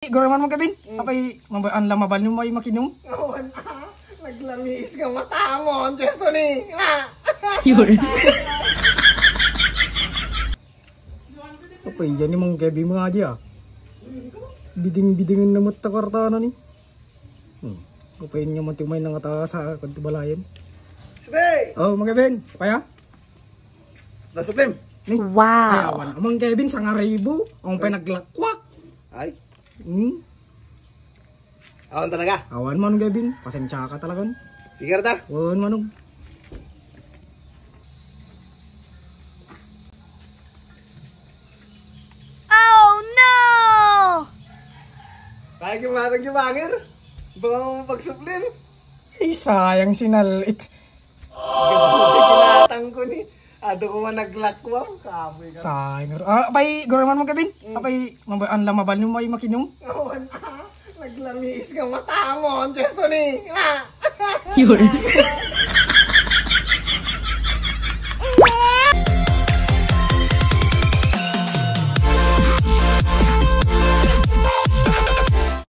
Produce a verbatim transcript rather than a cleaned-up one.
Guraman mo, Kevin? Mm. Apay, mabay-an la mabalin mo ay makinom? Awan, ah. Naglamiis nga matamon, Chesto ni. Ah! Yun. Apay, yan ni Mang Kevin mga aja, ah. Biding-bidingen na met ta kwarta na ni. Hmm. Apay, yan nga man ti umay nangata sa kadto balayen. Stay! Oh, Mang Kevin, apay, ah? Nasuplim. Ni? Wow. Ay, awan. Amang Kevin, sangaribu. Ang pay naglakwak. Ay. Hmm? Awan talaga. Awan, Manong Kevin. Pasensya ka talaga. Sige, Arta. Awan, Manong. Oh, no! Kaya gimatang yung banger. Baka mo pagsuplim. Ay, sayang sinalit. Ginatang ko ni. Ado ko man naglakwam. Kapoy ka. Sayang. Ah, apay, guraman mo, Kevin? Mm. Apay, mabay-an la mabalin mo ay makinom? Awan, ah. Naglamiis nga matamon, Chesto ni. Ah! Yun.